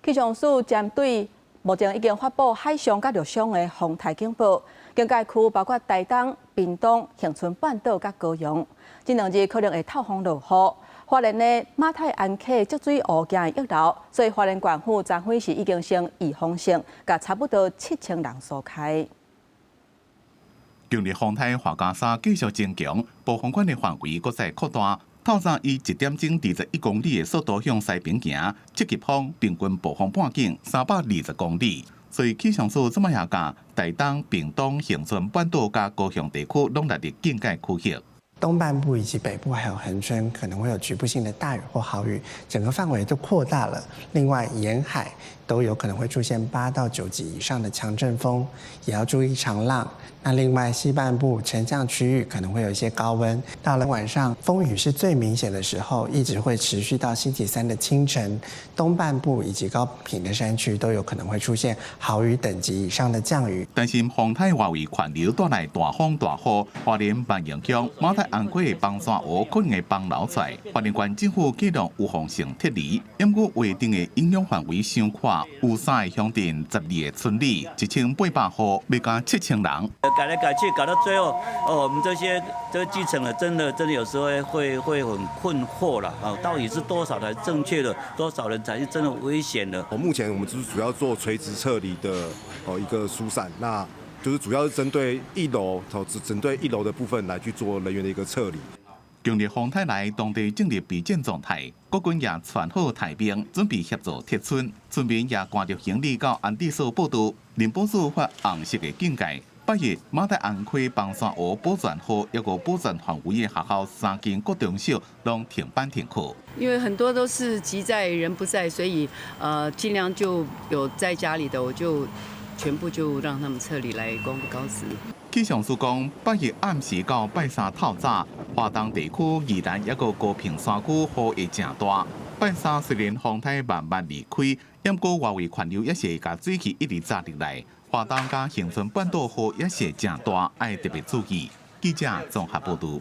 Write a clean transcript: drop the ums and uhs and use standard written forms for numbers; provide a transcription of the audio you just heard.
氣象署針對目前已經發布海上佮陸上的風颱警報，警戒區包括台東、屏東、恆春半島佮高雄，這兩日可能會透風落雨。花蓮的馬太鞍溪積水湖驚會溢流，所以花蓮縣府昨昏時已經先預防性，共差不多7000人疏開。強烈風颱樺加沙繼續增強，暴風圈的範圍閣再擴大。透早以1點鐘21公里的速度向西邊行，七級風平均暴風半徑320公里。所以氣象署這擺也共台東、屏東、恆春半島佮高雄地區攏列入警戒區域。東半部以及北部還有恆春可能會有局部性的大雨或豪雨，整個範圍都擴大了。另外，沿海都有可能會出現8到9級以上的強陣風，也要注意長浪。那另外，西半部沉降區域可能會有一些高溫。到了晚上，風雨是最明顯的時候，一直會持續到星期三的清晨。東半部以及高屏的山區都有可能會出現豪雨等級以上的降雨。擔心風颱外圍環流帶來大風大雨，花蓮萬榮鄉馬太鞍溪的崩山湖可能會崩流出來。花蓮縣政府啟動預防性撤離，毋過劃定的影響範圍傷闊，有三個鄉鎮、12個村里，1800戶，欲加7000人。改來改去，搞到最後，哦，我們這些這個基層的，真的真的有時候會很困惑了啊！到底是多少才正確的，多少人才是真的危險的？目前我們就是主要做垂直撤離的哦一個疏散，那就是主要是針對一樓，哦，只針對一樓的部分來去做人員的一個撤離。強烈風颱來，當地進入備戰狀態，國軍也傳好台兵，準備協助撤村，村民也攜著行李到安置所報到。林保署發紅色的警戒。拜一馬太鞍溪崩山湖保全號抑閣保全範圍的學校三間國中小攏停班停課。因為很多都是急在人不在，所以盡量就有在家裡的，我就全部就讓他們撤離來光復高職。氣象署講，拜一暗時到拜三透早，華東地區宜蘭抑閣高屏山區雨會誠大。拜三雖然風颱慢慢離開，毋過外圍環流也是會共水汽一直閘入來。華東佮恆春半島雨也是誠大，愛特別注意。記者綜合報導。